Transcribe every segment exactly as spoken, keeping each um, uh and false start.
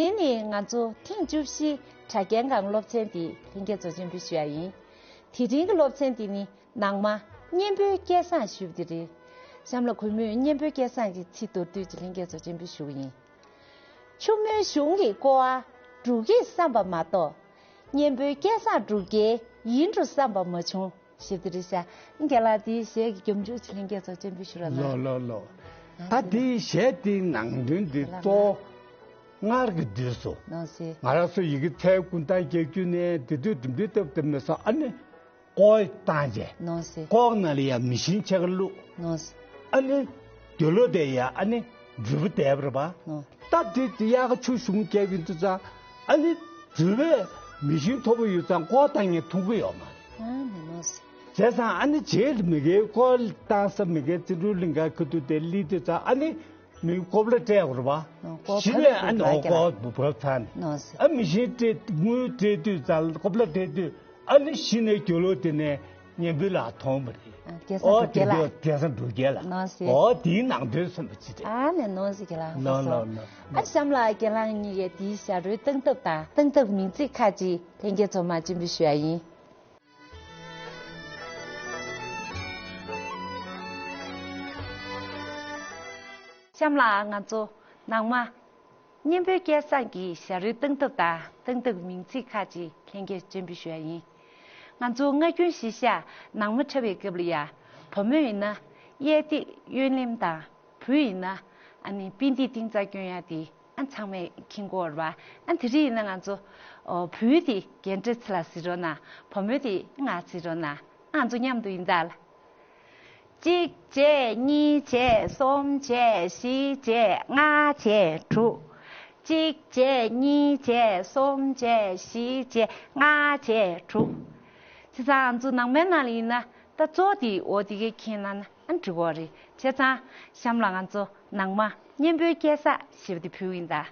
དེ་ནི་ང་ཚོ་ཐེངས་བཅུ་བཞི་གྲྭ་རྒན་གྱི་སློབ་ཚན་འདི་ལྷན་རྒྱས་ཚོ་སྤྱན་འབུལ་ཞུ་ཡ་ཡིན། དེ་རིང་གི་སློབ་ཚན་འདི་ནི་ནང་མ་གཉན་པོའི་སྐལ་བཟང་ཞུས་པ་དེ་རེད། གཤམ་ལ་གུས་མོས་གཉན་པོའི་སྐལ་བཟང་གི་ཚིག་མདོར་བསྡུས་ཅིག་ལྷན་རྒྱས་ཚོ་སྤྱན་འབུལ་ཞུ་གི་ཡིན། ཆུ་མོའི་གཞུང་གི་ཀོ་བ་སྒྲུག་གིས་བསམ་པ་མ་གཏོགས། གཉན་པོའི་སྐལ་བཟང་སྒྲུབ་རྒྱལ་ཡིན་འགྲོ་བསམ་པ་མ་བྱུང་། ཞེས་དེ་རེད་ཤག་རྒན་ལགས་དེའི་གཞས་ཀྱི་རྒྱབ་ལྗོངས་ཅིག་ལྷན་རྒྱས་ཚོ་སྤྱན་འབུལ་ཞུ་རོགས་གནང་། ལོ་ལོ་ལོ། ད་དེའི་གཞས་དེའི་ནང་དོན་དེ་གཙོ་བོ་སྔར་གྱི་དུས་སུ། ནོ་སི། ང་རང་ཚོ་ཡི་གེ་ཚད་ཀུན་བཏགས་བརྒྱད་ཅུ་ནས་དེ་དུས་འགྲིམ་འགྲུལ་སྟབས་བདེ་མེད་ས་ཨ་ནི། ཀོ་བཏང་བྱས། ནོ་སི། ཀོ་ནང་ལ་ཡང་མི་ཤིན་ཕྱེད་ཀ་བླུགས། ནོ་སི། ཨ་ནི། དུག་ལོག་དེ་ཡང་ཨ་ནི་འགྲུལ་པ་བསྡད་པ་རེད་པ། ནོ། སྟབས་བདེ་དེ་གཡག་ཆུ་གཞུང་བརྒྱབ་ཡིན་དུས་ཙང་ཨ་ནི་འགྲུལ་པས་མི་ཤིན་མཐོ་པོ་ཡོད་ཙང་ཀོ་བཏང་ངས་འཐུང་གི་ཡོད་མ་རེད། ཨ་ནི་ནོ་སི། བྱས་ཙང་ཨ་ནི་རྗེས་ལ་མི་སྒེར་ཀོ་བཏང་ས་མི་སྒེར་བརྩོན་འགྲུས་གླིང་ག་ཁུ་ཐུག་དེ་སླེབས་དུས་ཙང་ཨ་ནི། མི་ཀོ་བ་ལ་སྤྲད་དགོས་རེད་པ། ཀོ་གཞི་ནས་ཨ་ནི་ཀོ་བ་ལ་སྤྲད་དགོས་རེད། འབབ་ཚར་ནས། ནོ་སི། ཨ་མི་ཤིན་སྤྲད་དངུལ་སྤྲད་དུས་ཙང་ཀོ་བ་ལ་སྤྲད་དུས་ཨ་ནི་གཞི་ནས་དུག་ལོག་དེ་ནས་གཉན་པོའི་ལག་ཐོན་པ་རེད། ཨ་སྐལ་བཟང་ཨོ་སྒྲུབ་རྒྱལ་ལགས། དེ་དུས་སྐལ་བཟང་སྒྲུབ་རྒྱལ་ལགས། ནོ་སི། ཨོ་དེའི་ནང་དོན་གསན་པ་ཅི་རེད། ཨ་ནི་ནོ་སི་རྒན་ལགས། ནོ་སོ་སོ། ནོ་ནོ་ནོ། ཨ་གཤམ་ལ་རྒན་ལགས་གཉིས་ཀས་དེའི་ཞབས་བྲོའི་སྟངས་སྟབས་དང་སྟངས་སྟབས་མིང་ཚིག་ཁག་ཅིག་ལྷན་རྒྱས་ཚོ་མར་སྤྱན་འབུལ་ཞུ་ཡ་ཡིན། གཤམ་ལ་ང་ཚོ་ནང་མ་གཉན་པོའི་སྐལ་བཟང་གི་ཞབས་བྲོའི་སྟངས་སྟབས་དང་སྟངས་སྟབས་མིང་ཚིག་ཁག་ཅིག་ལྷན་རྒྱས་སྤྱན་འབུལ་ཞུ་ཡ་ཡིན། ང་ཚོ་སྔ་རྒྱུན་གཞིས་ཆགས་ནང་མ་འཁྲབ་པའི་སྐབས་ལ་ཡ། བུ་མོ་ཡིན་ན་གཡས་ཏིག་གཡོན་ལེན་དང་བུ་ཡིན་ན་ཨ་ནི་པིན་ཏིག་ཏིང་རྩ་སྐྱོན་ཡ་དེ། ཨ་ཚང་མས་མཁྱེན་གྱི་ཡོད་རེད་པ། ཨ་དེ་རིང་ཡིན་ན་ང་ཚོ་ཨོ་བུ་དེ་རྒན་བཀྲ་ཚེ་ལགས་གཟིགས་རོགས་གནང་། བུ་མོ་དེ་ང་གཟིགས་རོགས་གནང་། ཨ་ང་ཚོ་མཉམ་དུ་ཡིན་ད་ལ། གཅིག་བྱས་གཉིས་བྱས་གསུམ་བྱས་བཞི་བྱས་ལྔ་བྱས་དྲུག་གཅིག་བྱས་གཉིས་བྱས་གསུམ་བྱས་བཞི་བྱས་ལྔ་བྱས་དྲུག་བྱས་ཙང་ང་ཚོ་ནང་མའི་ནང་ལ་ཡིན་ན་ད་གཙོ་བོ་དེ་འོ་དེ་གས་མཁྱེན་གནང་ན་ཨ་འགྲིག་གི་རེད། བྱས་ཙང་གཤམ་ལ་ང་ཚོ་ནང་མ་གཉན་པོའི་སྐལ་བཟང་ཞེས་པ་དེ་ཕུལ་ཡིན་ད།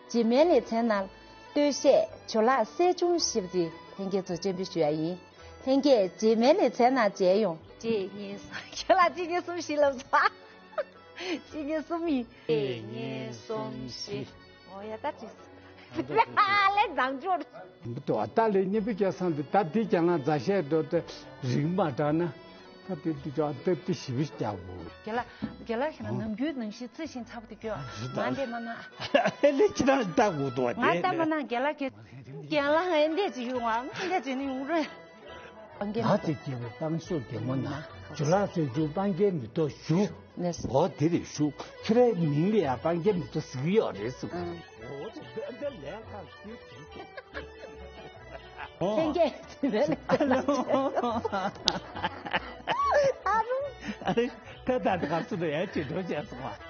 རྗེས་མའི་ལེ་ཚན་ནང་སྟོད་གཞས་ཇོ་ལགས་གསལ་བྱུང་ཞེས་པ་དེ་ལྷན་རྒྱས་ཚོ་སྤྱན་འབུལ་ཞུ་ཡ་ཡིན། ལྷན་རྒྱས་རྗེས་མའི་ལེ་ཚན་ནང་མཇལ་ཡོང་། གཅིག་གཉིས་གསུམ། ཁྱེད་ལ་གཅིག་གཉིས་གསུམ་བཞི་ལབ་ཚར། གཅིག་གཉིས་གསུམ་ཡིན། གཅིག་གཉིས་གསུམ་བཞི། འོ་ཡ་ད་ཅིག་ལས་མདང་ཅོར། མི་འདུག་ད་ལས་གཉིས་པའི་སྐལ་བཟང་དེ་ད་དེ་ཀྱང་ང་མཛའ་བཤད་འགྲོ་ཏེ་རིག་མ་དྲག་ན། ད་དེ་དེ་ཅོག་ཏེ་ཏི་ཞིབ་ཞིབ་རྒྱག་དགོས། རྒན་ལགས། རྒན་ལགས་ཁྱེད་རང་ནམ་རྒྱུན་ནང་བཞིན་རྩི་ཤིང་ཚ་པོ་དེ་སྐྱོ། རི་ང་དང་འདྲེ་མ་ན། ཨེ་ལེ་ཁྱེད་རང་ལྟ་དགོས་འདུག་བ། ང་ལྟ་མ་ན་རྒན་ལགས་ཀྱི། རྒན་ལགས་ཨེ་འདྲས་ཅིག་ཡོང་བ་ཨེ་འདྲས་ཅིག་ནི་ཡོང་རེད། ང་དེ་སྐྱེ་བོ་སྤང་ཤོག་རྒན་མོ་ན་ཇོ་ལགས་ཟེར་རྒྱུ་སྤང་རྒྱན་མེ་ཏོག་བཞུགས། ལགས་སོ། འོ་དེ་རེད་བཞུགས། ཁྱེད་རའི་མིང་ལ་ཡང་སྤང་རྒྱན་མེ་ཏོག་ཟེར་གྱི་ཡོད་རེད་ཟེར། ཨང་། འོ་དེ་འདི་ལས་ཁག་ཟེར་གྱི། ལྷན་རྒྱས་དེ་ལས་ཁག་ཨ་རུ། ཨ་རེ། ད་ད་ད་ག་ཚོད་ཡ་ཅིག་འགྲོ་བྱས་སོང་བ།